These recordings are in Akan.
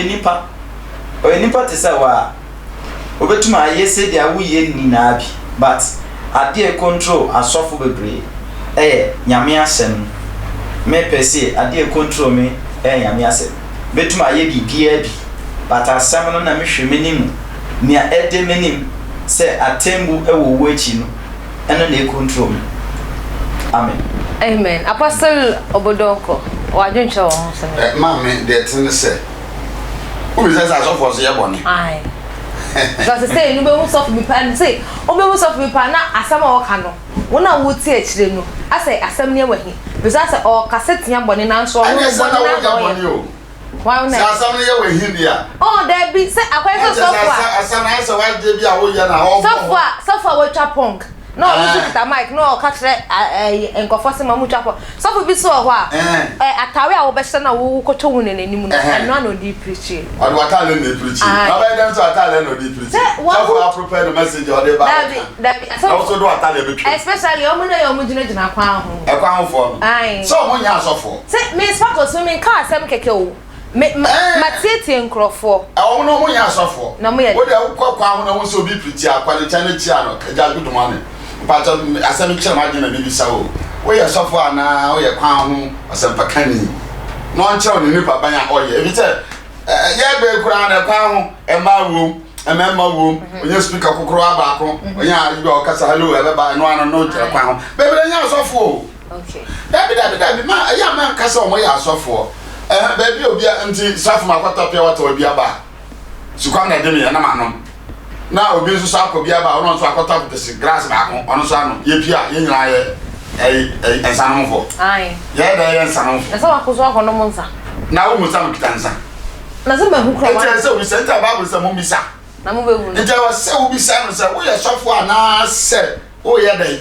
Ɔyɛ nipa. Ɔyɛ nipa te sɛ wo a. Obetum ayɛ sɛdeɛ woyɛ nyinaa bi but adeɛ a ɛcontrol asɔfo bebree ɛyɛ Nyame asɛm no. Me pɛ se adeɛ a ɛcontrol me ɛyɛ Nyame asɛm. Mɛtum ayɛ biribiaa bi but asɛm no na mehwɛ m'anim nea ɛde m'anim sɛ atemmu ɛwɔ owu akyi no ɛno na ɛcontrol me. Amen. Amen. Apostle Obodonko, w'adwenkyerɛ wɔ ho sɛn? Eh, maame, deɛ ɛte ne sɛ, wobisa sɛ asɔfoɔ nso yɛ bɔne. Ae. Because sɛ no wobɛhu sɔfo bi paa, sɛ wobɛhu sɔfo bi paa na asɛm a ɔka no, wɔn a wote akyire no, asɛ asɛm no yɛ wahi. Because asɛ ɔkasa tia bɔne nanso ɔno Ɛnyɛ sɛ bɔne na no woyɛ na ɔyɛ. bɔne o. Wɔn na Sɛ asɛm no yɛ wahi deɛ a. Oh, dabi, sɛ akɔyɛ sɛ sɔfo a. Asɛm no ayɛ sɛ w'adeɛ bi a woyɛ na ɔbɔ. Sɔfo a, sɔfo a watwa pɔnk. Na ɔno nso kita mic na ɔka kyerɛ ɛɛ nkurɔfoɔ sɛ ma mo twa pɔnk. Sɔfo bi nso wɔ hɔ a, ɛ ataare a wobɛhyɛ no a wokɔtɔ wu no n'anim no, ɛno ara na ɔde repreachi. Ɔde w'ataare na ɛpreachi. Na ɔbɛyɛ dɛn sɛ ataare na ɔde repreachi? Sɔfo a prepare no message a ɔde ba Dabi, dabi. Na wo nso de w'ataare bɛtwam. Especially wɔn na yɛ wɔn gyinagyina kwan ho. Ɛkwan hofoɔ no. Sɛ wɔn nyɛ asɔfoɔ. Sɛ me Sparkles me menka asɛm kɛkɛ o. Me ma matietie nkurɔfoɔ. Wɔn no wɔn nyɛ asɔfoɔ. Na wɔn yɛ. Wo deɛ wokɔ kwan ho na wohu sɛ obi pirikyi a, kɔ ne nkyɛn na kyia no. Agya good morning. Mpakyɛ asɛm kyerɛ m'adwene na mebisa wo. Woyɛ sɔfoɔ anaa woyɛ kwan ho ɔsɛmpakani? Na ɔnkyerɛ wo ne nipa ban a ɔyɛ. Ɛfiri sɛ yɛ bɛɛ koraa no kwan ho mmaa wom, mmarima wom, ɔnyɛ speaker kokorowa baako, ɔnyɛ ade bi a ɔkasa hello ɛbɛba ɛno ano no gyina kwan ho. Bebree nyɛ asɔfoɔ o. Dabi dabi dabi ma ɛyɛ a manka sɛ wɔyɛ asɔfoɔ. Ɛhɛn baabi a obi a nti sɔfo ma akɔtɔ pure water bi aba a sukɔm na ɛde me ɛna manom. Na obi nso so akɔ bi aba a ɔno nso akɔtɔ apetesi glass baako ɔno nso anom. Yɛpie a yɛn nyinaa yɛ ɛyi ɛyi nsanomfoɔ. Ae. Yɛyɛ dɛn yɛ nsanomfoɔ? Na sɛ wakɔ so akɔnom nsa. Na wohu sɛ mekita nsa. Na sɛ mahu kora Nti ɛsɛ sɛ wobisa nti a Bible sɛ mommisa. Na mobɛhu no. Nti ɛwɔ sɛ wobisa no sɛ woyɛ sɔfoɔ anaasɛ Woreyɛ dɛn?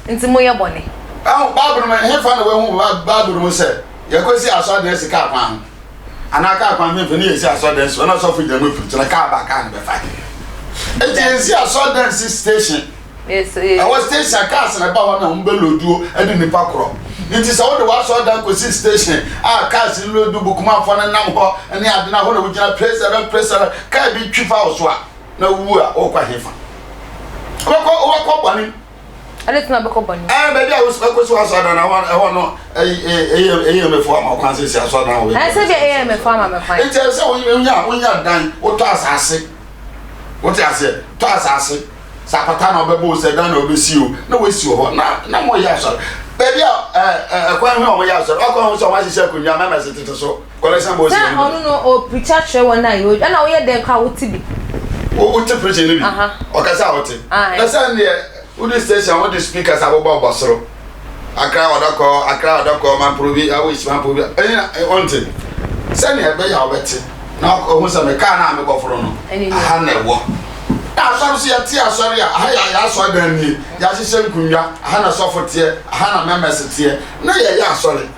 Nti moyɛ bɔne. Ɛho, Bible mu, ɛhefa na wɔahu wɔ Bible mu sɛ yɛkɔsi asɔredan asi kaa kwan ho? Anaa kaa kwan mfimfini ne yɛsi asɔredan si hɔ na ɔsɔfo gyina mu afiri na kaa ba kaa no bɛfa. Enti yɛnsi asɔredan si station. Ɛwɔ station a cars na ɛba hɔ na wɔn bɛloduo de nipa korɔ. Nti sɛ wode w'asɔredan kɔsi station a cars lodu bukumanfoɔ no nam hɔ ne ade na hɔ na wogyina praise the Lord praise the Lord kaa bi twi fa wo so a na wowu a wokɔ hefa? Wobɛkɔ wobɛkɔ bɔne mu. Ɛde tena bɛkɔ bɔne mu. Ɛɛ baabi a wobɛkɔ si w'asɔredan na ɛhɔ ɛhɔ no ɛyi ɛyɛ ɛyɛ mɛfo ama kwan sɛ si asɔredan wɔ baabi. Ɛsɛ bi ɛyɛ mɛfo ama mɛ kwan. Nti ɛsɛ wonya wonya dan wotɔ asase wote aseɛ tɔ asase sɛ apata na ɔbɛbɔ o sɛ dan na ɔbɛsi o na wɔasi wɔ hɔ na na mo yɛ asɔre baabi a ɛɛ ɛkwan ho a wɔyɛ asɔre ɔkwan ho sɛ wɔn ahyehyɛ akonnwa mɛmɛse tete so. Kɔlɛsɛn bɔ Sɛ ɔno no ɔpreacha kyerɛ wɔn a yɛ ɛna woyɛ dɛn koraa wote bi. Wote preaching no bi? Ɔkasa a wote. Na sɛ neɛ wode station wode speakers abobɔ bɔ soro. Akra ɔdɔkɔ, akra ɔdɔkɔ, mamporo bi, awo isi mamporo bi. Ɛnyɛ na ɔnte. Sɛnea ɛbɛyɛ a wobɛte na ɔhu sɛ me kaa no a mekɔforo no aha na ɛwɔ. Na asɔre so yɛte asɔre a aha yɛ yɛ asɔredan nie, yɛahyehyɛ nkonnwa, aha na sɔfo teɛ, aha na members teɛ na yɛyɛ asɔre.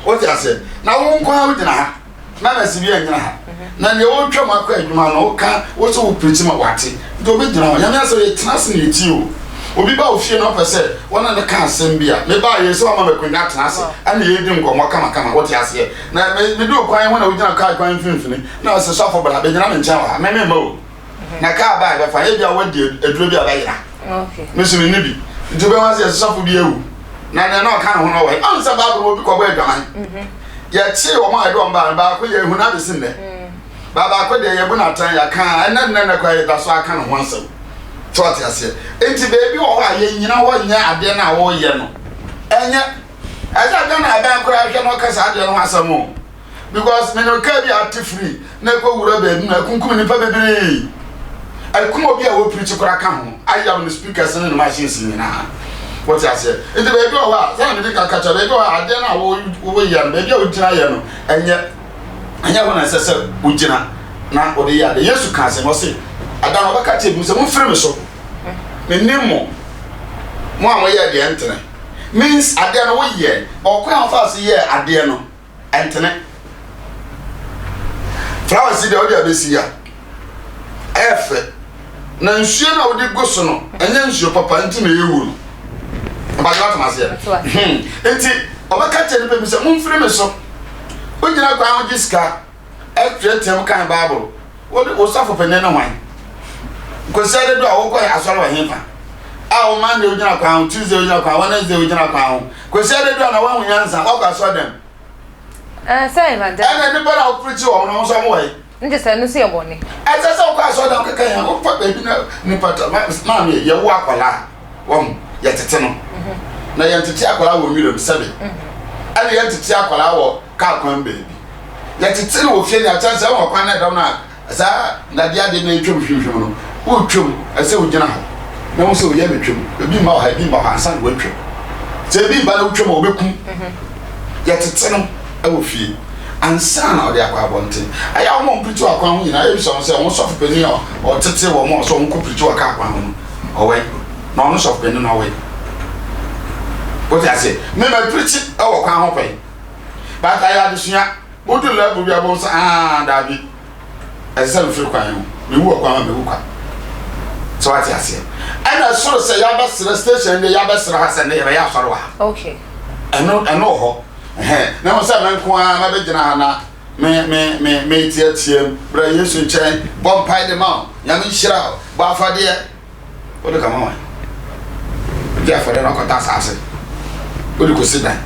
Wote aseɛ? Na wo nko ara wogyina ha. Members bi annyina ha. Na nea ɔretwam akɔ adwuma no, woka, wo sɛ wo preach ma wate. Nti obɛgyina hɔ. Nyame asɛm yɛtena ase na yɛtie o. Obi ba wo fie na ɔpɛ sɛ wɔne no ka asɛm bi a, mebaa yei sɛ wama me akonnwa atena ase ɛna yɛredi nkɔmmɔ kamakama. Wote aseɛ? Na me, meduu kwan ho na wogyina kaa kwan mfimfini na ɔse, sɔfo bra bɛgyina me nkyɛn wɔ ha. Me memma o. Na kaa ba a ɛbɛfa, ebia wadi aduro bi a ɛbɛyera. Me nso menni bi. Nti wobɛhu ase yɛsɛ sɔfo bi awu. Na nea na ɔka ne ho no wɔ he? Ɔn sɛ Bible mu obi kɔbɔ adwaman. Mhm. Yɛkyee wɔn a yɛde wɔn baa no, baako yɛahu no abɛsi nnɛ. Mm. Ba baako deɛ yɛbu no atɛn, yɛaka a, ɛnnɛ nnɛ nnɛ koraa yɛda so aka ne ho asɛm. So ɔte aseɛ? Nti baabi wɔ hɔ a yɛnnyina hɔ nyɛ adeɛ no a wɔreyɛ no. Ɛnyɛ. Ɛsɛ Ghana aban koraa hwɛ na ɔka saa adeɛ no ho asɛm o. Because menim car bi a ate firi na ɛkɔ wura baabi ma akunkum nnipa bebree. Akum obi a wɔpirikyi koraa ka ho, ayam ne speakers ne ne machines nyinaa. Wote aseɛ? Nti baabi wɔ hɔ a, sɛdeɛ mede ka ka kyerɛ, baabi wɔ hɔ a adeɛ no a woyɛ no, baabi a wogyina yɛ no, ɛnyɛ ɛnyɛ hɔ na ɛsɛ sɛ wogyina na wode yɛ adeɛ. Yesu ka asɛm, ɔse, ada no ɔbɛka kyerɛ binom sɛ, momfiri me so, mennim mo, mo a moyɛɛ deɛ ɛntene. Means adeɛ no woyɛ, ɔkwan a wofaa so yɛɛ adeɛ no, Ɛntene. Flowers yi deɛ wode abɛsi a, ɛyɛ fɛ. Na nsuo no a wode gu so no, ɛnyɛ nsuo papa nti na ɛwu no. Mpakyɛ woatem aseɛ? Hmm. Nti ɔbɛka kyerɛ nipa bi sɛ momfiri me so. Wogyina kwan ho gye sika. Ɛteɛteɛm kan Bible. Wo wo sɔfo panyin ne hwan? Kwasiada du a wokɔɛ asɔre wɔ hefa? A wo Monday wogyina kwan ho, Tuesday wogyina kwan ho, Wednesday wogyina kwan ho. Kwasiada du a na woahu nyansa, woakɔ asɔre dɛm. Ɛɛ sɛ evangelist. Ɛna nipa na wopirikyi wɔn no, wɔn nso wɔn wɔ he? Nti sɛ ɛno nso yɛ bɔne. Ɛsɛ sɛ wokɔ asɔre dɛm keka yɛn, wofa baabi na nipa ta, maame yɛwo akwadaa, wɔn yɛtete no. Na yɛntete akwadaa wɔ nwuram sɛbe. Ɛna yɛntete akwadaa wɔ kaa kwan baabi. Yɛtete no wɔ fie nea kyɛn sɛ ɛwɔ kwan na ɛdɔm no a saa nnadeɛ adeɛ na ɛtwam hwimhwim no wotwam ɛsɛ wogyina hɔ na wo sɛ oyɛ metwam ebi mma wɔ ha ebi mma hɔ ansa na woatwam sɛ ebi ba na wotwam a wɔbɛkum yɛtete no ɛwɔ fie ansa na ɔde akɔ abɔnten ɛyɛ wɔn a wɔpirikyi wɔ akwan ho nyinaa ebisa wɔn sɛ wɔn sɔfo panyin a ɔtete wɔn a ɔsɛ wɔn kɔ pirikyi wɔ kaa kwan ho no ɔwɛn na ɔno sɔfo panyin no ɔwɛn wote ase mmɛmɛ pirikyi ɛwɔ kwan ho pɛn. But ɛyɛ adesua. Wodu level bi a wobɛhu sɛ ah daabi, ɛsɛ sɛ mefiri kwan ho. Mewu wɔ kwan ho a mewu kwa. So wate aseɛ? Ɛna ɛsoro sɛ yɛabɛsrɛ station deɛ yɛabɛsrɛ ha sɛ nnɛ yɛbɛyɛ asɔre wɔ ha. Okay. Ɛno ɛno wɔ hɔ. Ɛhɛn. Na mmom sɛ me nko ara mɛbɛgyina ha na me me me meteateam bra Yesu nkyɛn bɔ mpae de ma wo Nyame nhyira wo bɔ afɔdeɛ. Wode kɔma hwan? Wogye afɔdeɛ no akɔtɔ asaase. Wode kɔsi dan.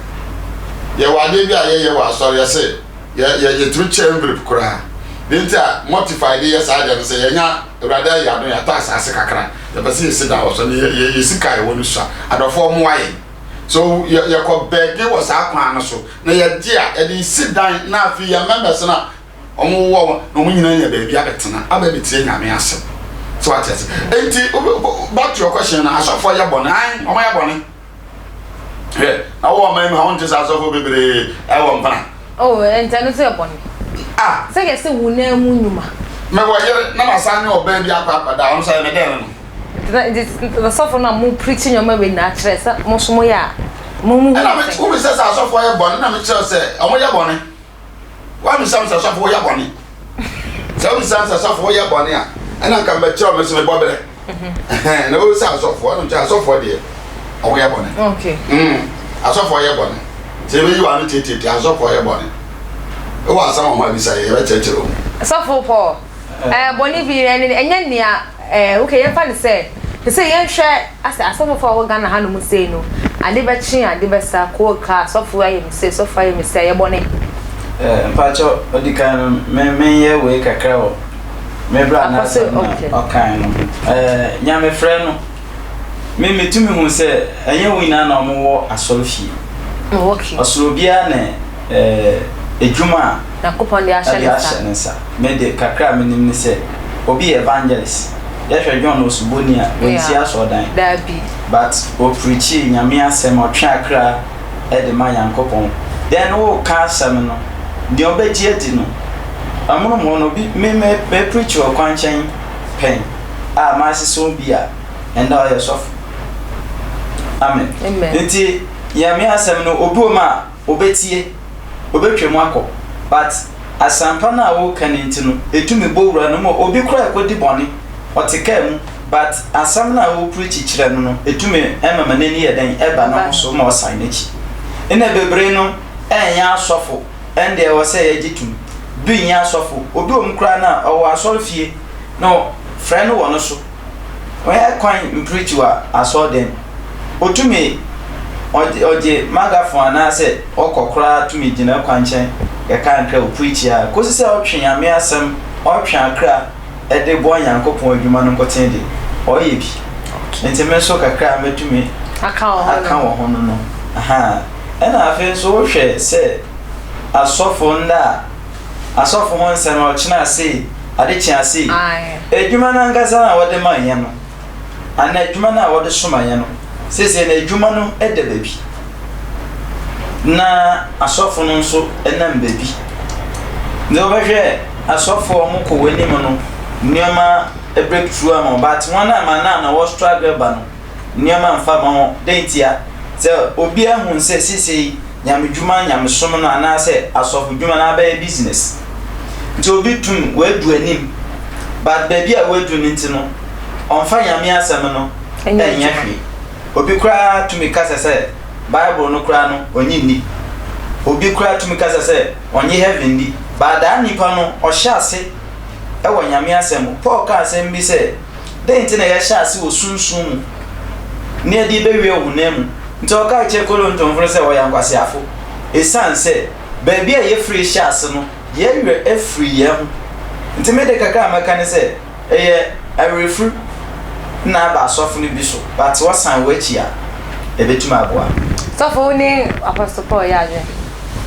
Yɛwɔ adeɛ bi a yɛyɛ wɔ asɔre yɛse yɛ yɛ yɛtumi kyɛ envelope koraa. Deɛ nti a mortify de yɛ saa adeɛ no sɛ yɛnya Awurade ayɛ adom yɛatɔ asaase kakra yɛpɛ sɛ yɛsi dan wɔ so ne yɛ yɛ sika a yɛwɔ no sua. Adɔfoɔ mmoa yɛn. So yɛ yɛkɔ bɛɛge wɔ saa kwan no so na yɛgye a yɛde si dan na afei yɛn members no a Wɔwowɔ wɔn na wɔn nyinaa nya baabi abɛtena aba abɛtie Nyame asɛm. So wate ase? Enti, back to your question no, asɔfoɔ yɛ bɔne. Ae, wɔn yɛ bɔne. Hwɛ, na wowɔ ɔman mu ha, wonte sɛ asɔfoɔ bebree ɛwɔ mpena. Oh, ɛnti ɛno nso yɛ bɔne. Ah! Sɛ yɛse wo nan mu nnwuma. Mewɔ yere na masan ne ɔbaa bi akɔ akɔda, ɔno nso ɛyɛ me dɛn no no? Nti asɔfo no a mo preach nneɛma wei nyinaa kyerɛ sɛ mo nso moyɛ a, mo mo hu Ɛna me, wobisa sɛ asɔfoɔ yɛ bɔne, na mekyerɛ sɛ wɔn yɛ bɔne. Woammisa me sɛ sɔfo woyɛ bɔne. Sɛ wobisa me sɛ sɔfo woyɛ bɔne a, ɛna nka mebɛkyerɛ me so mebɔ berɛ. Mhm. Na wobisa asɔfoɔ, ɛna nkyɛ asɔfoɔ deɛ ɔmo yɛ bɔne. Okay. Mm. Asɔfoɔ yɛ bɔne. Sɛ yɛbɛyi wɔn ano tietietie, asɔfoɔ yɛ bɔne. Wowɔ asɛm wɔ ho a bisa yɛ, yɛbɛkyerɛkyerɛ wo mu. Sɔfo Paul, ɛɛ bɔne bi ɛne ɛnyɛ nea ɛɛ okay yɛmfa no sɛ te sɛ yɛnhwɛ asɛ asɔfofo a wɔwɔ Ghana hanom sei no ade bɛkye ade bɛsa koo ka sɔfo ayɛ me sei sɔfo ayɛ me sei ɛyɛ bɔne. Eh, mpakyɛ odi kan no me menyɛ wei kakra wɔ me bra n'asɛm na ɔkan no. Eh, nyamefrɛ no Me metumi hu sɛ ɛnyɛ wɔn nyinaa na wɔwɔ asɔrefie. Oh, okay. Ɔsoro obiara ne eh, adwuma a Nyankopɔn de ahyɛ ne nsa. ne nsa. Me de kakra a menim ne sɛ obi yɛ evangelist. Yɛhwɛ John Osuboni a, wansi asɔrdan. Daabi. But ɔpreachii Nyame asɛm, ɔtwe akra de ma Nyankopɔn. Then woka asɛm no, deɛ ɔbɛgye adi no, amonom hɔ no, obi, me me me preach wɔ kwankyɛn pɛn a masesa obi a, ɛnna ɔyɛ sɔfo. Amen. Nti Nyame asɛm no obi wɔ mu a obetie, obetwa mu akɔ. But asampa no a woka no nti no, etumi bɔ wura no mu. Obi koraa ɛkɔdi bɔne, ɔte kaa mu, but asɛm no a wopreach kyerɛ no no, etumi ɛma ma n'ani yɛ dɛn ɛba ne ho so ma ɔsan n'akyi. Ɛna bebree no ɛnyɛ asɔfo, ɛnde ɛwɔ sɛ yɛgye tom. Bi nyɛ asɔfo, obi wɔ mu koraa no a ɔwɔ asɔrefie na frɛ no wɔ no so. Ɔnnyɛ kwan mpreach wɔ asɔrdan mu. Otumi ɔgye ɔgye megaphone anaasɛ ɔkɔ koraa tumi gyina kwankyɛn kɛka nkra opreach a kosi sɛ ɔtwe Nyame asɛm, ɔtwe akra de boa Nyankopɔn adwuma no nkotsee de, ɔyɛ bi. Ntsi me nso kakra a mɛtumi aka wɔ ho no no, ahaa. Ɛna afei nso wohwɛ sɛ asɔfo nda a Asɔfo ho nsɛm a ɔkyena sei, ade kye sei. Adwuma no ankasa no a wɔde ma yɛn no, anaa adwuma no a wɔde soma yɛn no, seesei no adwuma no da baabi, na asɔfo no nso nam baabi. Nti wobɛhwɛ asɔfo a wɔkɔ wɔn anim no, nneɛma breakthrough ama wɔn, but wɔn a ma na na wɔ struggle ba no, nneɛma mfa mma wɔn. Dɛn ntia? Sɛ obi ahu sɛ seesei nyamedwuma, nyamesom no anaasɛ asɔfodwuma no abɛyɛ business. Nti obi tum wadu anim, but baabi a wadu no nti no, ɔmfa Nyame asɛm no nyɛ hwee. Obi koraa tumi kasa sɛ Bible no koraa no ɔnye nni. Obi koraa tumi kasa sɛ ɔnye heaven nni. But daa nipa no ɔhyɛ ase wɔ Nyame asɛm mu. Paul kaa asɛm bi sɛ, Dɛn nti na yɛhyɛ ase wɔ sunsum mu na yɛde rebewie wɔ honam mu? Nti ɔkaa kyerɛɛ Korintonfo no sɛ wɔyɛ nkwaseafo esiane sɛ baabi a yɛfiri hyɛ ase no, yɛn werɛ afiri yɛn ho. Nti me de kakra a mɛka ne sɛ, ɛyɛ awerɛfiri na aba asɔfo no bi so, but wɔsan wɔn akyi a, ɛbɛtumi aboa. Sɔfo, wo ne Apostle Paul yɛ adwene?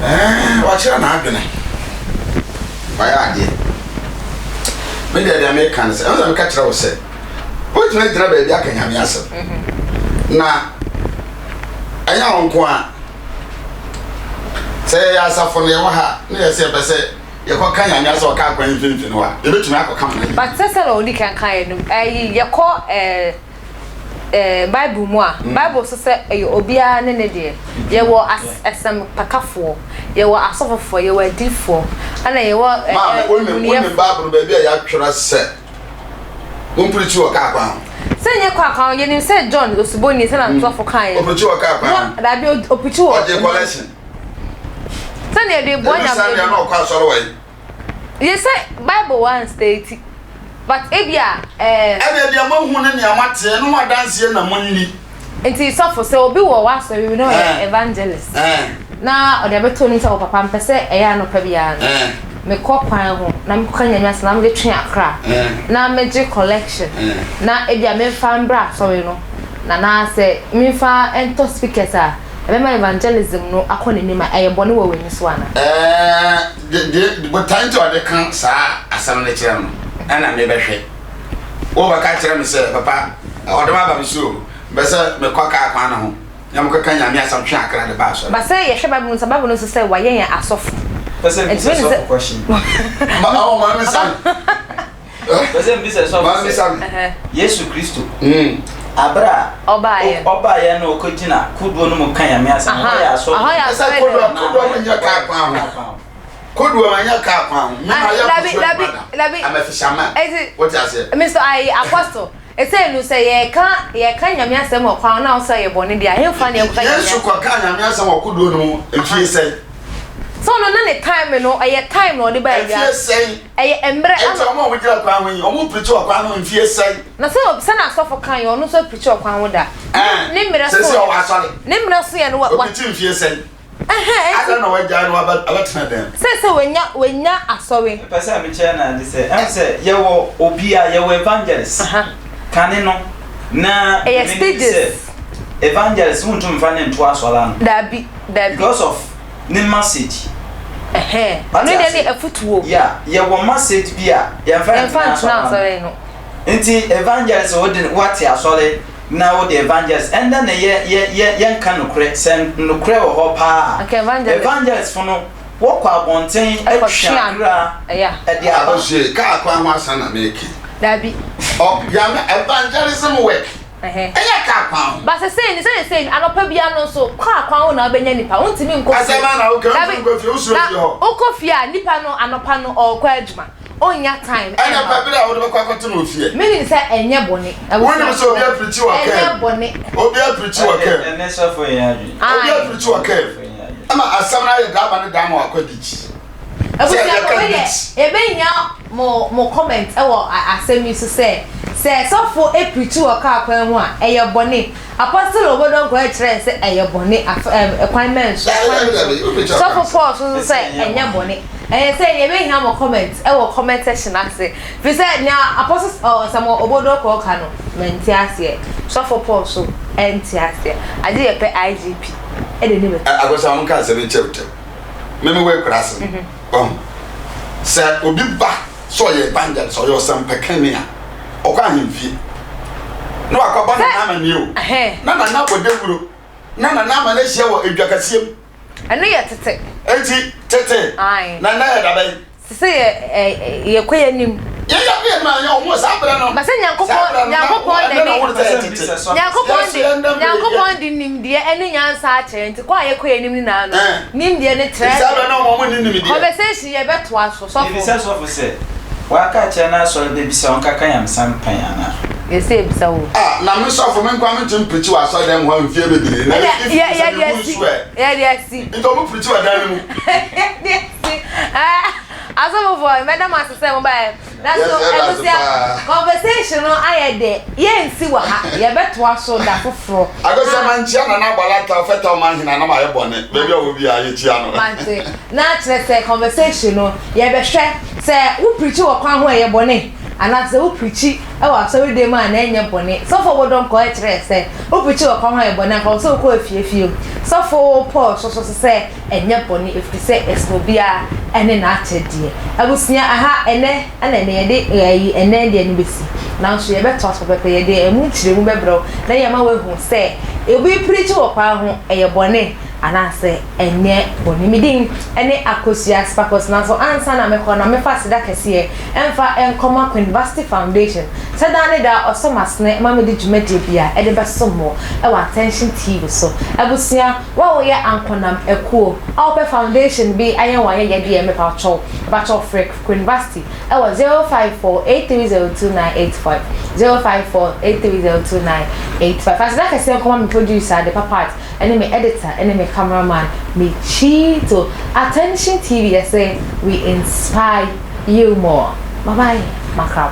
Ɛɛ, wakyerɛ n'adwene. Wayɛ adeɛ. Me deɛ deɛ meka ne sɛ, ɛno sɛ meka kyerɛ wo sɛ, wobɛtumi agyina baabi aka Nyame asɛm. Na ɛnyɛ wo nko a, sɛ yɛyɛ asafo no yɛwɔ ha na yɛsɛ yɛpɛ sɛ yɛkɔka Nyame asɛm wɔ kaa kwan mfimfini hɔ a, yɛbɛtumi akɔka ma no ayɛ. But sɛ sɛdeɛ ɔdi kan kaeɛ no, ɛyi yɛkɔ ɛɛ ɛɛ Bible mu a, Bible so sɛ ɛyɛ obiara ne ne deɛ. Yɛwɔ as asɛmpakafoɔ, yɛwɔ asɔfofoɔ, yɛwɔ adiyifoɔ, ɛna yɛwɔ ɛɛ Maame, wonim wonim nnebɔneyɛfoɔ. Bible no baabi a yɛatwerɛ sɛ mompirikyi wɔ kaa kwan ho? Sɛ nyɛ kɔ akwan ho, yɛnim sɛ John Osuboni sɛ na ntɔfo kaeɛ no. Ɔpirikyi wɔ kaa kwan ho. Na dabi ɔpirikyi wɔ. Ɔgye collection. Sɛnea yɛde boa Ebi Nyame Sunday a na adwuma. ɔkɔ asɔre wɔ yi. Yɛ sɛ Bible one state but ebi a ɛɛ. Ɛnna deɛ moahu ne nea moate ɛno ho adanseɛ na monni. Nti sɔfo sɛ obi wɔ w'asɔre bi na ɔyɛ Ɛɛ. evangelist Ɛɛ. na ɔde abɛto anim sɛ wɔ papa mpɛ sɛ ɛyɛ anɔpa biara no Ɛɛ. mekɔ kwan ho na mekɔka Nyame asɛm na mede twe akra Ɛɛ. na megye collection Ɛɛ. na ebi a memfa mbra asɔre no na anaasɛ memfa ntɔ speakers a ɛbɛma evangelism no akɔ n'anim a ɛyɛ bɔne wɔ w'ani so ana? Ɛɛ, de, de, botae nti a ɔde ka saa asɛm no kyerɛ no, ɛna mebɛhwɛ. Wobɛka kyerɛ me sɛ, papa, ɔdɔm aba me so o, mepɛ sɛ mekɔ kaa kwan no ho na mekɔka Nyame asɛm twe akra de ba asɔre. But sɛ yɛhwɛ Bible mu nso a, Bible no nso sɛ wayɛ yɛn asɔfo. Pɛ sɛ Nti mbisa wei ne sɛ. sɔfo question. Ma, ɔwɔ ma misa me. Pɛ sɛ mbisa sɔfo Ma misa sɛ, me. Yesu Kristo, aber a Ɔbaeɛ. ɔbaeɛ na ɔkɔgyina kodoɔ no mu ka Nyame asɛm, Aha, ɔyɛ asɔfo. ɛhɔ yɛ Ɛsɛ asɔre kodoɔ dɛm. kodoɔ mo nyɛ kaa kwan ho. Kodoɔ ma nyɛ kaa kwan ho. Me ma yɛ Dabi, kusuo dabi, adwuma da. dabi. I'm a fisherman. Eti, Wote aseɛ? Mr. Ayi, Apostle, ɛsɛ nu sɛ yɛka yɛka Nyame asɛm wɔ kwan ho na wo sɛ yɛ bɔne deɛ a, hemfa na yɛnkɔka Nyame Yesu asɛm? kɔkaa Nyame asɛm wɔ kodoɔ no mu mfie sɛn? Sɛ ɔno na ne time no, ɛyɛ time na ɔde baa Mfie wiase. sɛn? Ɛyɛ mmerɛ Enti ama. wɔn a wɔgyina kwan ho yi, wɔn pirikyi wɔ kwan ho mfie sɛn? Na sɛ sɛ na asɔfo kan yɛ ɔno nso apirikyi wɔ kwan ho da. Ɛɛ, Ne mmerɛ so sɛsɛ yɛ. ɔwɔ asɔre. Ne mmerɛ so yɛ no wa. wa Ɔpirikyi mfie sɛn? Ɛhɛn, enti. Adɛn na wagyae no aba abɛtena dan mu? Sɛ sɛ wanya wanya asɔre. Mepɛ sɛ mekyerɛ no ade sɛ, ɛhu sɛ yɛwɔ obi a yɛwɔ evangelist. Aha. Kane no, na Ɛyɛ menim sɛ stages. evangelist wontumi mfa ne nto asɔre ano. Dabi, dabi. Because of ne message. Ɛhɛn, Wate ɔno deɛ ase? ne afutuo. Yeah, yɛwɔ message bi a yɛmfa Yɛmfa ntena ntena asɔre ano. asɔre no. Nti evangelist wode wate asɔre na wode evangelist ɛndɛ na yɛ yɛ yɛ yɛnka nokorɛ sɛ nokorɛ wɔ hɔ paa. Okay, evangelist. Evangelist fo no wɔkɔ abɔnten Ɛkɔtwe atwa a- akra ɛya. ɛde aba. Abɔsue, kaa kwan ho asɛm na meke. Dabi. Ɔ, yame evangelism work. Ɛhɛn. Ɛnyɛ kaa kwan ho. Ba sɛ sei ni sɛdeɛ sei ni anɔpa biara no nso kaa kwan ho na wobɛnya nipa wontumi nkɔ fie. Asɛm a na woka Dabi wontumi nkɔ fie wosuro na fie hɔ. wokɔ fie a nipa no anɔpa no ɔrekɔ adwuma ɔnnya time Ɛna ɛmma pa bere a wode bɛkɔ akɔto no wɔ fie. Menim sɛ ɛnyɛ bɔne. Wonim sɛ obi apirikyi wɔ Ɛnyɛ kaa mu. bɔne. Obi apirikyi wɔ kaa mu. Ɛnɛ sɔfo yɛ adwene. Obi Ae. apirikyi wɔ kaa mu. Ɛma asɛm no ayɛ daa ma ne daa ma wakɔ beach. Sɛ Abusuafo yɛka wei deɛ beach. yɛbɛhia mo mo comment wɔ asɛm yi so sɛ sɛ sɔfo preachi wɔ kaa kwan mu a ɛyɛ bɔne? Apostle Obodonko kyerɛɛ sɛ ɛyɛ bɔne af ɛm kwan bɛn so Dabi kwan dabi dabi wo preachi wɔ Sɔfo kwan so. Paul nso so sɛ ɛnyɛ bɔne. Ɛyɛ sɛ yɛbɛhia mo comment wɔ comment section ase firi sɛ nea Apostle ɔ Samuel Obodonko ka no mente aseɛ. Sɔfo Paul nso ɛnte aseɛ. Agye yɛpɛ IGP ɛde ne bɛto. Akosa mo nka asɛm yi kyɛw kyɛw. Me me wɔ akuraase no wahu sɛ obi ba sɛ ɔyɛ evangelist ɔyɛ ɔsɛmpakani a ɔkɔ ahemfie na wakɔbɔ nana amanneɛ o na nana abɔ dawuro na nana ama no ahyia wɔ edwa kɛseɛ mu. Ɛno yɛ tete. Enti tete na nnɛ yɛ dabɛn? Sese yɛ ɛ yɛkɔ yɛ anim. Yɛn yɛ kɔ yɛ anim a yɛn wɔn saa berɛ no. Ba sɛ Nyankopɔn Nyankopɔn de ne Nyankopɔn de Nyankopɔn de nimdeɛ ɛne nyansa akyɛ yɛn nti kɔ a yɛkɔ yɛ anim nyinaa no nimdeɛ ne trɛ. Saa berɛ no wɔn nni nimdeɛ. Conversation yɛ bɛ toa so sɔfo. Mebisa sɔfo sɛ, waka akyerɛ n'asɔre bɛ bi sɛ ɔnkaka nyamesɛm pɛn anaa? Yɛsɛ yɛbisa wo. Ah na me sɔfo me nkoa mentumi mpirikyi wɔ asɔredan mu hɔ mfeɛ bebree na Ɛdeɛ if yɛ sɛ yɛde mehu asi nsu ɛ. yɛde asi. Nti ɔmo pirikyi wɔ dan no mu. Yɛde asi. Ah. Asɔfofoɔ, mɛda mo ase sɛ mobaeɛ. Nanso abusua, conversation no ayɛ dɛ. Yɛnsi wɔ ha, yɛbɛtoa so da foforɔ. Akosua mankyia Nana Agbala Tau Fɛtɛw Manhene a na mayɛ bɔne. Baabi a ɔwɔ biara yɛkyia no. Mante. Na kyerɛ sɛ conversation no yɛbɛhwɛ sɛ wo preachi wɔ kwan ho a ɛyɛ bɔne anaa sɛ wo preachi wɔ asɔredan mu a na ɛnyɛ bɔne. Sɔfo Obodom kɔɛ kyerɛɛ sɛ wo preachi wɔ kwan ho a ɛyɛ bɔne anka ɔwɔ sɛ wokɔ afiefie mu. Sɔfo Paul nso so sɛ ɛnyɛ bɔne ɛfiri sɛ ɛsono obiara ne n'akyɛdeɛ. Abusua aha ɛnɛ na ɛnɛ yɛde ɛyi ɛnɛ deɛ no bɛsi nanso yɛbɛtoa so pɛpɛpɛ yɛde ɛmu nkyerɛmu bɛbrɛ wo na yɛma woahu sɛ obi preachi wɔ kwan ho ɛyɛ bɔne anaasɛ ɛnyɛ bɔne. Me din ne Akosua Sparkles nanso ansa na mɛkɔ no mɛfa aseda kɛseɛ ɛmfa nkɔma Queenvasty Foundation sɛ daa ne daa ɔsɔ m'asene ma mede dwumadie biara ɛde bɛsom mo wɔ Attention TV so. Abusua, wo a woyɛ ankonam akuo a wopɛ foundation bi ayɛ wo ayɛyɛdeɛ mepakyɛw mepakyɛw frɛ Queenvasty ɛwɔ 054 830 2985 054 830 2985. Aseda kɛseɛ nkɔma me producer Adepa Pat ɛne me editor ɛne me camera man me Chito. Attention TV yɛsɛ we inspire you more. Bye bye makrab.